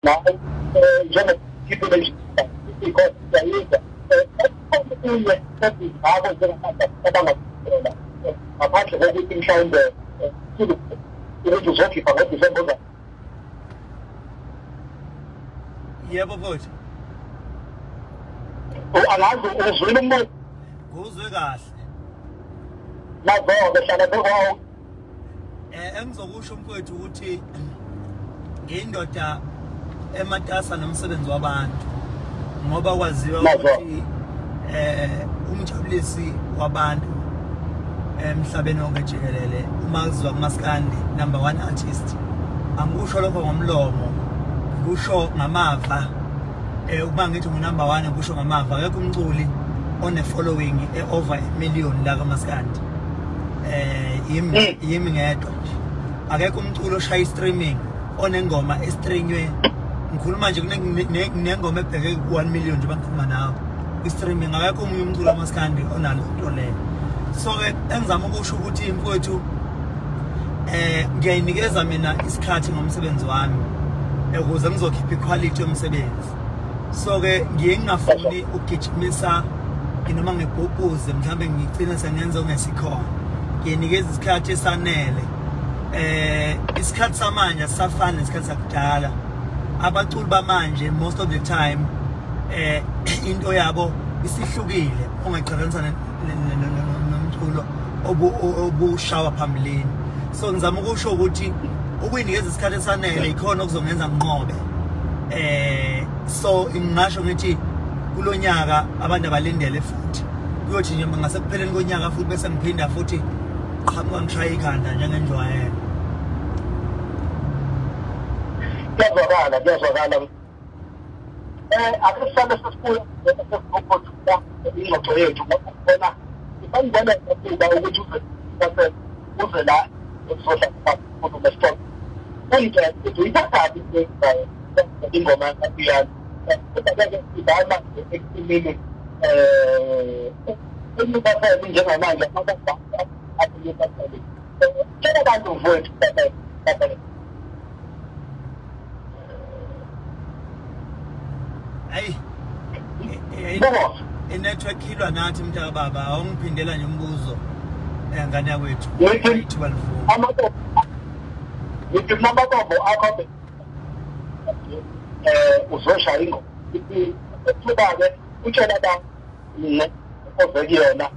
Nawe njengokhiphe nje okunye ngabo njengamanje abangakuthola ngaphandle kokuthi mhlawumbe ukuthi uzokhipha ngoDisemba. Yebo mfowethu. Angazi uzwile umbuzo? Nguzwe kahle. Nazo-ke hlala bekwawo. Engizokusho mfowethu ukuthi ngiyindoda ematasa nomsebenzi wabantu, ngoba kwaziwa ukuthi umjabulisi wabantu emhlabeni wonke jikelele uma kuzwa kumaskandi number 1 artist. Angikusho lokho ngomlomo, ngikusho ngamava. Uma ngithi ngu number 1 ngisho ngamava. Akekho umculi one following over a million la kaMaskandi. Yimi ngedwa nje. Akekho umculo oshaya streaming onengoma estreamwe. Ngikhuluma nje kunengoma ebheke ku 1 million nje bangikhuluma nawe. I-streaming akekho omunye umculo kaMaskandi onalo nto leyo. So ke engizama ukusho ukuthi mfowethu ngiyayinikeza mina isikhathi ngomsebenzi wami ukuze ngizokhipha iquality yomsebenzi. So ke ngiye ngingafuni ukugijimisa noma ngibhubhuze mhlambe ngigcine sengenza ongesikhona. Ngiyinikeza isikhathi esanele. Isikhathi samanje asisafani nesikhathi sakudala. Abaculi bamanje most of the time into yabo isihlukile ongaqhathanisa nomculo obushawa phambilini. So ngizama ukusho ukuthi ukuyinikeza isikhathi esanele ikhona okuzongenza nginqobe. So ngingasho ngithi kulonyaka abantu abalindele futhi kuyothi nje ngasekupheleni konyaka futhi bese ngiphinda futhi qhamuka ngishaya ikhanda njengenjwayelo. Kuyazwakala, kuyazwakala. Ake sihlale sesibuya sesizophothuka ingxoxo yethu ngoba ibangena ukuba ukuthi uze la uzodla kukhuluma sithola. Uyitshela ukuthi uyithathaphi ingoma kaPiyano. Kodwa-ke ibana ekuthimini eNewcastle njengamanje aseNewcastle. Tshela abantu mfowethu. Hayi, inetwork ilwa nathi mntaka baba, awungiphindela nje umbuzo ngane yakwethu. Ithuba livume. Ngithi kumabombo akho uzoshaya ingoma. Ithuba-ke utshela abantu oze kuyona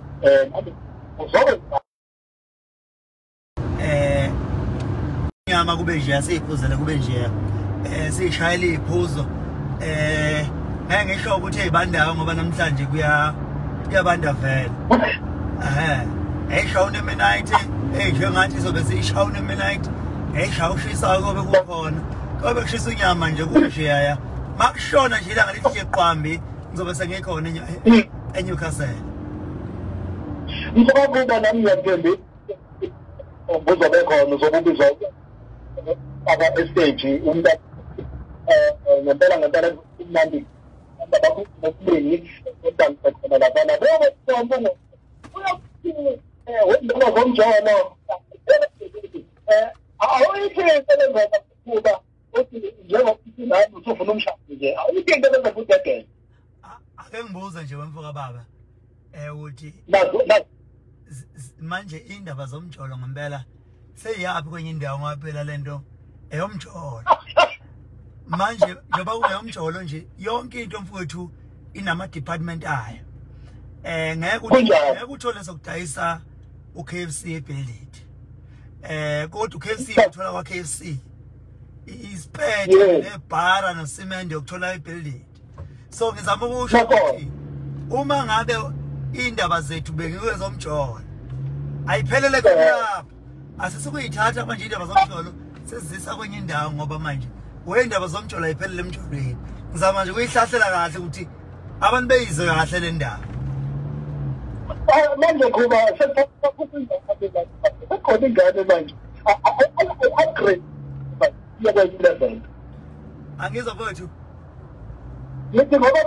uzobe inyama kube nje asiyiphuzele kube nje siyishayela iphuzo. Ngeke ngisho ukuthi ezibandayo ngoba namhlanje kuyabanda vele. Eshawune midnight, njengathi izobe siyishawune midnight, eshawushisa kobe kukhona. Kobe kushisa inyama nje kunjeya. Makushona nje ilanga lithi nje qwambi ngizobe sengikhona eNewcastle. Ngizokuba nami ngiyathembi uzobe khona uzobubizwa aba stage umuntu ngempela ngempela kumnandi abantu besibili kodwa khona lapha nabo wendaba zomjolo awuyithi into lenza kuba uthi njengokuthi nami usufuna umshado nje awuyithi into lenza kudedela. Ake ngibuze nje wemfoka baba ukuthi manje indaba zomjolo ngempela seyiyaphi kwenye indawo ngoba phela lento eyomjolo. Manje njengoba kungeyomjolo nje yonke into mfowethu inama department ayo. Ngeke uthole sokudayisa uKFC eBuild. Kodwa uKFC uthola kwa KFC. Isiphethe nebhara nosimende ukuthola eBuild. So ngizama ukusho ukuthi uma ngabe indaba zethu bengizomjolo ayiphelele khona lapho. Asisukuyithatha manje indaba zomjolo sesizisa kwenye indawo ngoba manje wendaba zomjolo ayiphelele emjolweni. Ngizama nje ukuyihlahlela kahle ukuthi abantu beyizwe kahle le ndaba. Manje kuba sekukhona ingane manje upgrade iya kwenye level. Angizwa mfowethu. Ngithi ngoba